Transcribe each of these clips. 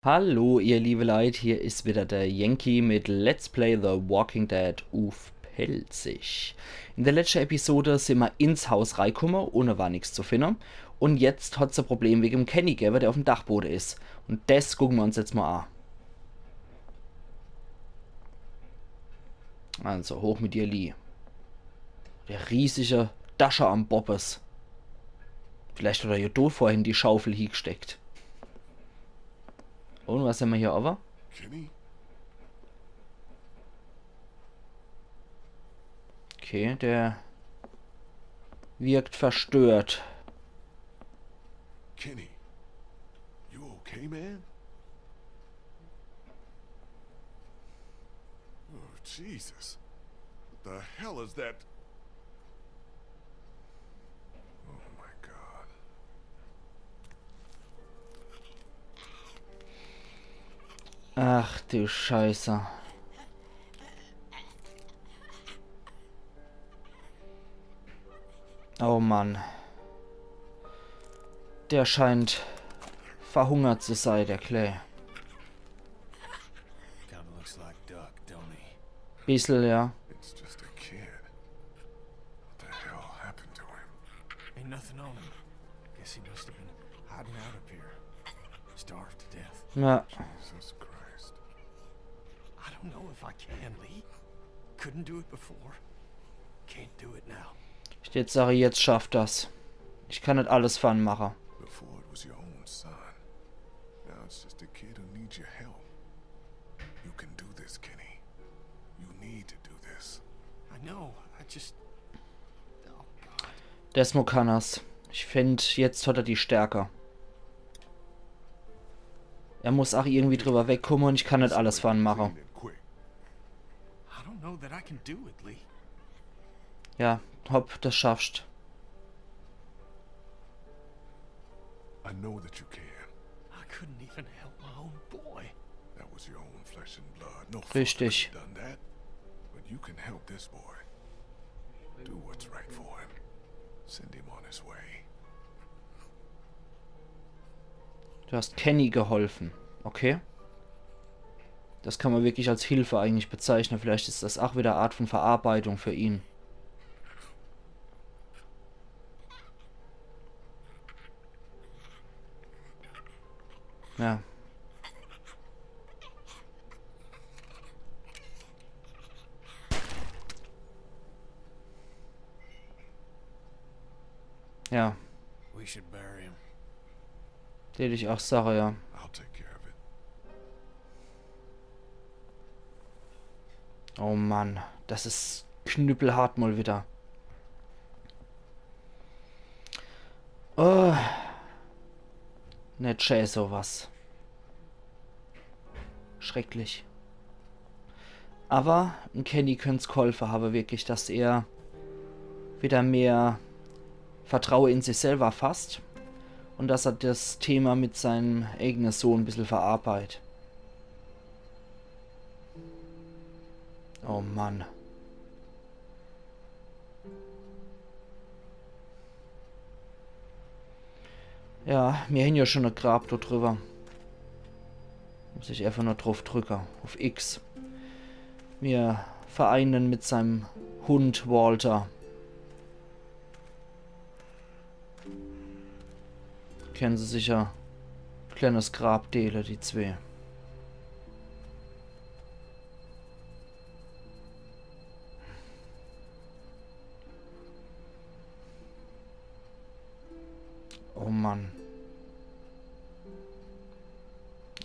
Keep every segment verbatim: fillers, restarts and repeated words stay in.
Hallo, ihr liebe Leit, hier is wieder der Yankee mit Let's Play The Walking Dead uff Pälzisch. In der letschte Episode sin mer ins Haus reikumme un do war nix zu finne. Un jetzt hat's e Problem wegem Kenny gewwe, der uffm Dachbode is. Un des gucke mer uns jetzt mol a. Also, hoch mit dir, Lee. Der riesige Dasche am Bobbes. Vielleicht hat er jo do vorhin die Schaufel hiegesteckt. Un was hämmer hier owwe? Kenny? Okay, der wirkt verstört. Kenny, you okay, man? Oh, Jesus. What the hell is that? Oh my God. Ach du Scheiße. Oh Mann. Der scheint verhungert zu sei, der Clay. Kinda looks like Duck, don't he? Bissel, ja. It's just a kid. What the hell happened to him? Ain't nothing on him. Guess he must have been hiding out up here. Starved to death. Ja. Jesus Christ. I don't know if I can, Lee. Couldn't do it before. Can't do it now. Ich jetzt sage, jetzt schafft das. Ich kann net alles fer en mache. Before it was your own son. Now it's just a kid who needs your help. You can do this, Kenny. You need to do this. I know. I just. Oh God. Desmo kann er's. Ich find, jetzt hat er die Stärke. Er muss ach irgendwie drüber wegkomme un ich kann net alles fer en mache. Clean it quick. I don't know that I can do it, Lee. Ja, hopp, das schaffst. I know that you can. I couldn't even help my own boy. That was your own flesh and blood. No father could have done that. Richtig. But you can help this boy. Do what's right for him. Send him on his way. Du hast Kenny geholfen. Okay. Das kann mer wirklich als Hilfe eigentlich bezeichne. Vielleicht is das ach wieder e Art von Verarbeitung für ihn. Ja. Ja. We should bury him. Tät ich ach sage, ja. I'll take care of it. Oh Mann, das is knüppelhart mol wieder. Oh. Net schää sowas. Schrecklich. Awwer em Kenny könnt's gholfe hawwe, wirklich, dass er wieder mehr Vertraue in sich selwer fasst un dass er das Thema mit seinem eigene Sohn e bissel verarbeit. Oh Mann. Ja, mir hän jo schon e Grab do drüber. Muss ich einfach nur druff drücke. Uff X. Mir vereinen mit seinem Hund Walter. Kennen se sicher e kleines Grab deele, die zwee. Oh Mann.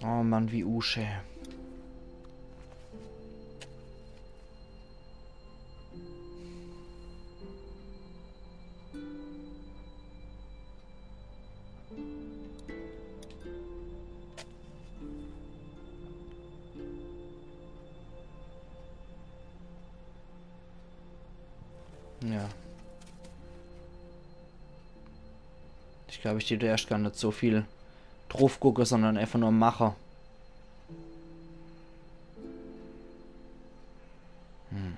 Oh Mann, wie uschää. Ja. Ich glaab, ich dät do erscht gar net so viel druff gucke, sondern einfach nur mache. Hm.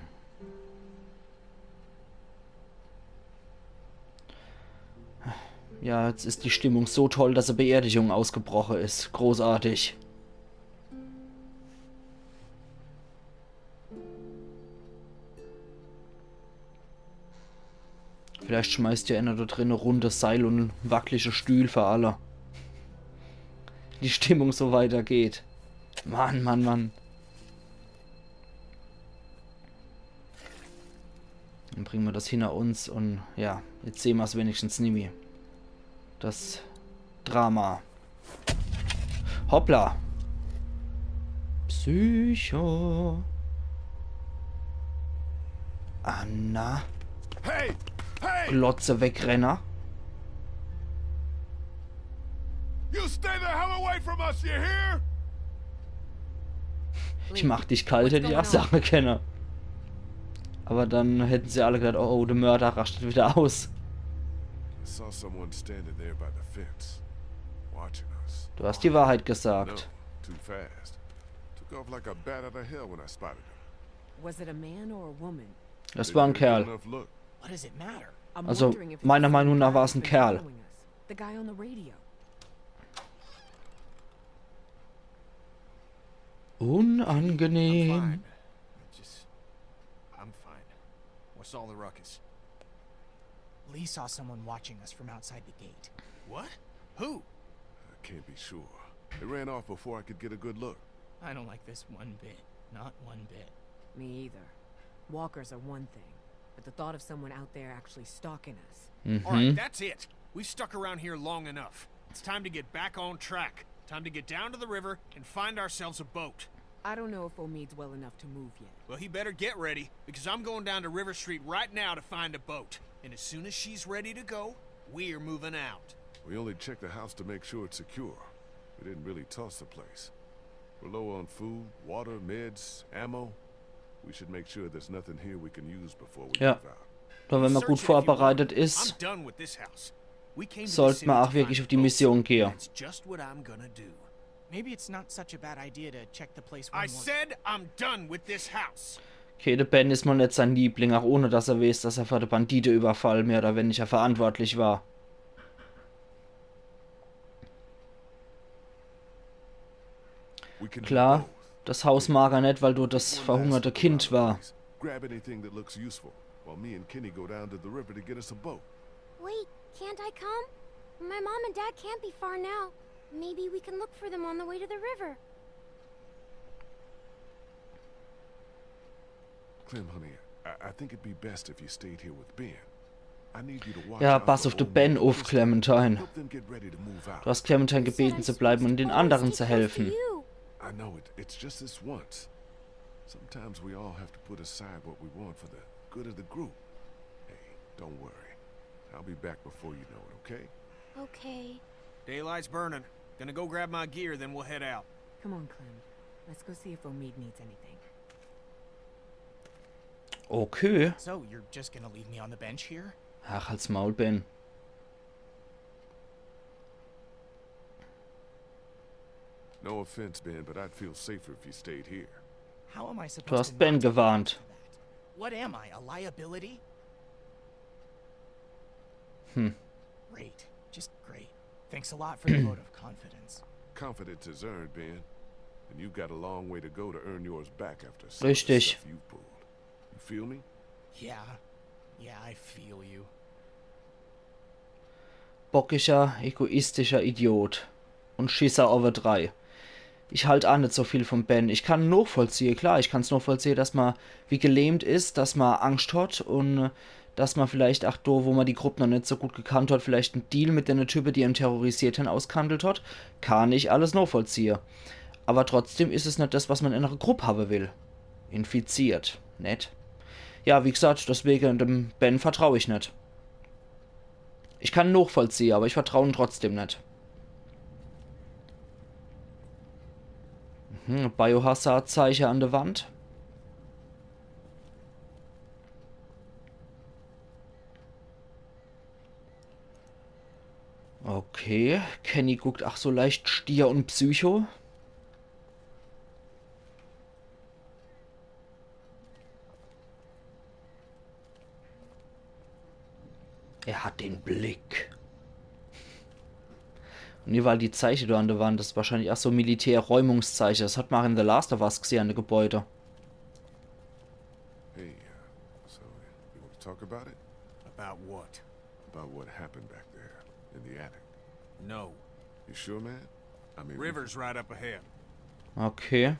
Ja, jetzt is die Stimmung so toll, dass e Beerdigung ausgebroche is. Großartig. Vielleicht schmeißt ja einer da drin e rundes Seil und wackelige Stühl für alle. Die Stimmung so weitergeht. Mann, Mann, Mann. Dann bringen wir das hinter uns und ja, jetzt sehen wir's wenigstens nimmi. Das Drama. Hoppla. Psycho. Anna. Hey! Hey! Glotze wegrenner. You stay the hell away from us, you hear? Ich mach dich kalt, hätte ich auch sagen können. Aber dann hätten sie alle gedacht, oh, oh, der Mörder rastet wieder aus. I saw someone standing there by the fence, watching us. Du hast die Wahrheit gesagt. No, too fast. Took off like a bat out of hell when I spotted him. Was it a man or a woman? Das war ein Kerl. Enough look. What does it matter? I'm Also, wondering if it's meiner the Meinung nach guy war's who's ein been Kerl. following us. The guy on the radio. I'm Unangenehm. fine. Just, I'm fine. What's all the ruckus? Lee saw someone watching us from outside the gate. What? Who? I can't be sure. They ran off before I could get a good look. I don't like this one bit. Not one bit. Me either. Walkers are one thing, but the thought of someone out there actually stalking us. All right, that's it. We've stuck around here long enough. It's time to get back on track. Time to get down to the river and find ourselves a boat. I don't know if Omid's well enough to move yet. Well, he better get ready, because I'm going down to River Street right now to find a boat. And as soon as she's ready to go, we're moving out. We only checked the house to make sure it's secure. We didn't really toss the place. We're low on food, water, meds, ammo. We should make sure there's nothing here we can use before we Ja. move out. Dann, wenn man gut vorbereitet ist, I'm done with this house. We came to sollte this man city auch to wirklich find auf die a boat. Mission gehen. That's just what I'm gonna do. Maybe it's not such a bad idea to check the place one I more said I'm done with this house. Okay, der Ben ist mal nicht sein Liebling, auch ohne dass er weiß, dass er für die Bandite-Überfall mehr oder weniger verantwortlich war. We can do Klar, both. das Haus mag er nicht, weil dort das One verhungerte last Kind look around, war. please. Grab anything that looks useful, while me and Kenny go down to the river to get us a boat. Wait, can't I come? My mom and dad can't be far now. Maybe we can look for them on the way to the river. Clem, honey, I, I think it'd be best if you stayed here with Ben. I need you to watch Ja, out pass for auf den Omid Ben and auf, Kristen. Clementine. Help them get ready to move out. Du hast Clementine You said gebeten I'm zu bleiben und supposed den to anderen always zu stay close helfen. You. I know it. It's just this once. Sometimes we all have to put aside what we want for the good of the group. Hey, don't worry. I'll be back before you know it, okay? Okay. Daylight's burning. Gonna go grab my gear, then we'll head out. Come on, Clem. Let's go see if Omid needs anything. Okay. So, you're just gonna leave me on the bench here? Ach, halt's Maul, Ben. No offense, Ben, but I'd feel safer if you stayed here. How am I supposed Du hast to Ben not take gewarnt. for that? What am I, a liability? Hmm. Great. Just great. Thanks a lot for the vote of confidence. Confidence is earned, Ben. And you've got a long way to go to earn yours back after some of the Richtig. Stuff you've pulled. You feel me? Yeah. Yeah, I feel you. Bockischer, egoistischer Idiot. Und Schisser Overdrei. Ich halt aa net so viel vom Ben. Ich kann nochvollziehe, klar, ich kann's nochvollziehe, dass ma wie gelähmt is, dass ma Angscht hat und äh, dass ma vielleicht ach do, wo ma die Grupp noch net so gut gekannt hat, vielleicht en Deal mit dene Type, die em terrorisiert han, ausgehandelt hat. Kann ich alles nochvollziehe. Aber trotzdem is es net das, was ma in ener Grupp habe will. Infiziert, net? Ja, wie gesagt, deswege dem Ben vertrau ich net. Ich kann nochvollziehe, aber ich vertrau em trotzdem net. Mhm, Biohazard-Zeiche an der Wand. Okay, Kenny guckt ach so leicht stier und psycho. Er hat den Blick. Und überall die Zeiche do an der Wand, das is wahrscheinlich ach so Militärräumungszeiche. Das hat ma ach in The Last of Us gsehe an de Gebäude. Hey, uh, so, you want to talk about it? A About what? About what happened back there in the attic. No. You sure, man? I mean, we River's right up ahead. Okay.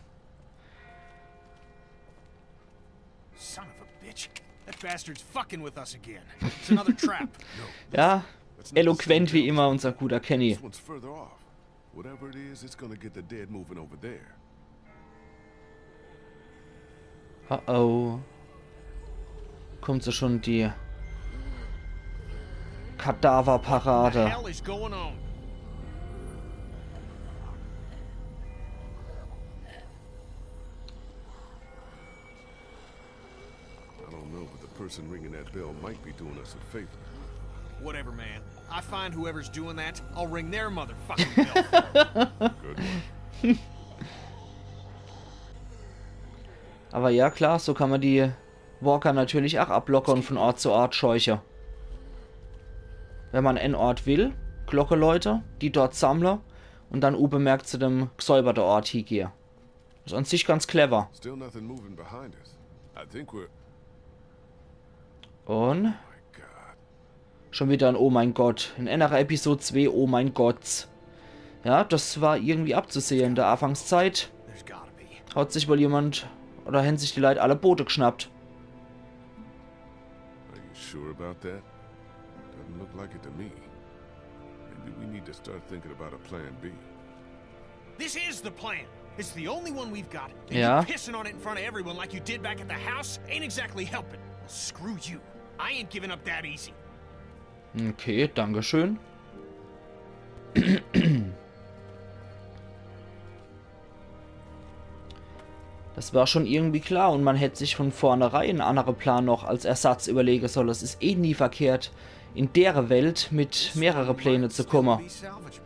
Son of a bitch. That bastard's fucking with us again. It's another trap. Ja, that's not the eloquent same wie house. Immer, unser guter Kenny. This one's further off. Whatever it is, it's gonna get the dead moving over there. Oh oh. Kommt so schon die Kadaverparade. Hell is going on. I don't know, but the person ringing that bell might be doing us a favor. Whatever, man. I find whoever's doing that, I'll ring their motherfucking bell. Good one. Aber ja, klar, so kann man die Walker natürlich auch ablockern und von Ort zu Ort scheuche. Wenn man en Ort will, Glocke läute, die dort sammle und dann unbemerkt zu dem gesäuberte Ort hiegehe. Is an sich ganz clever. Still nothing moving behind us. I think we're. Und My God. schon wieder ein Oh mein Gott. In einer Episode zwei Oh mein Gott. Ja, das war irgendwie abzusehen. In der Anfangszeit There's gotta be. hat sich wohl jemand oder haben sich die Leute alle Boote geschnappt. Are you sure about that? Doesn't look like it to me. Maybe we need to start thinking about a plan B. This is the plan. It's the only one we've got. And Yeah. You pissing on it in front of everyone like you did back at the house ain't exactly helping. Screw you. I ain't giving up that easy. Okay, dankeschön. Das war schon irgendwie klar und man hätte sich von vornherein einen anderen Plan noch als Ersatz überlegen sollen. Es ist eh nie verkehrt, in der Welt mit mehrere Pläne zu kommen. Be salvageable.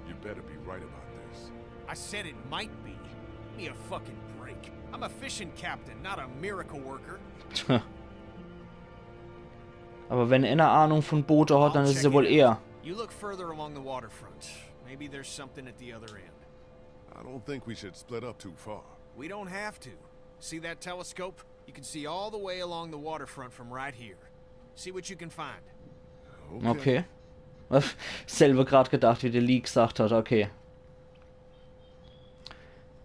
You better be right about this. I said it might be. Give me a fucking break. I'm a fishing captain, not a miracle worker. Aber wenn einer Ahnung von Boote hat, dann ist es ja wohl er. You look further along the waterfront. Maybe there's something at the other end. I don't think we should split up too far. We don't have to. See that telescope? You can see all the way along the waterfront from right here. See what you can find. Okay. Selbe grad gedacht, wie der Lee gesagt hat, okay.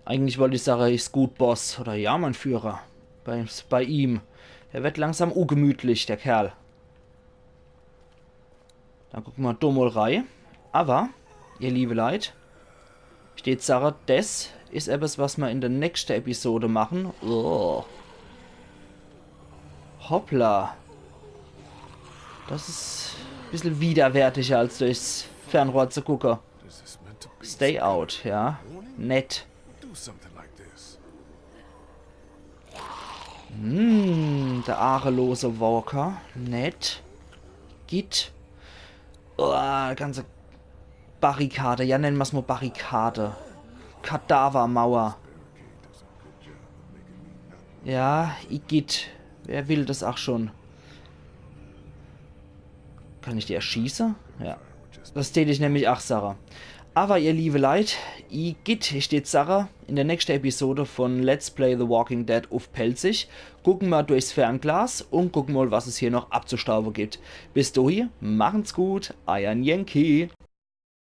Eigentlich wollte ich sagen, ist gut, Boss. Oder ja, mein Führer. Bei, bei ihm. Er wird langsam ungemütlich, der Kerl. Dann gucke mer do mol rei. Aber, ihr liebe Leit, ich deet sage, des is etwas, was mer in der nächste Episode machen. Oh. Hoppla. Das is e bissel widerwärtiger, als durchs Fernrohr zu gucke. Is this meant to be? Stay out, ja. Nett. Do something like this. Hm, der aachelose Walker. Nett. Gitt. Oh, ganze Barrikade. Ja, nenne mer's mol Barrikade. Kadavermauer. Ja, igitt. Wer will das ach schon? Kann ich die erschieße? Ja. Das tät ich nämlich ach sage. Aber ihr liebe Leit, igitt, ich deet sage, in der nächste Episode von Let's Play The Walking Dead uff Pälzisch gucke mer durchs Fernglas und gucke mol, was es hier noch abzustaube gibt. Bis dohi, machen's gut, eier Yankee.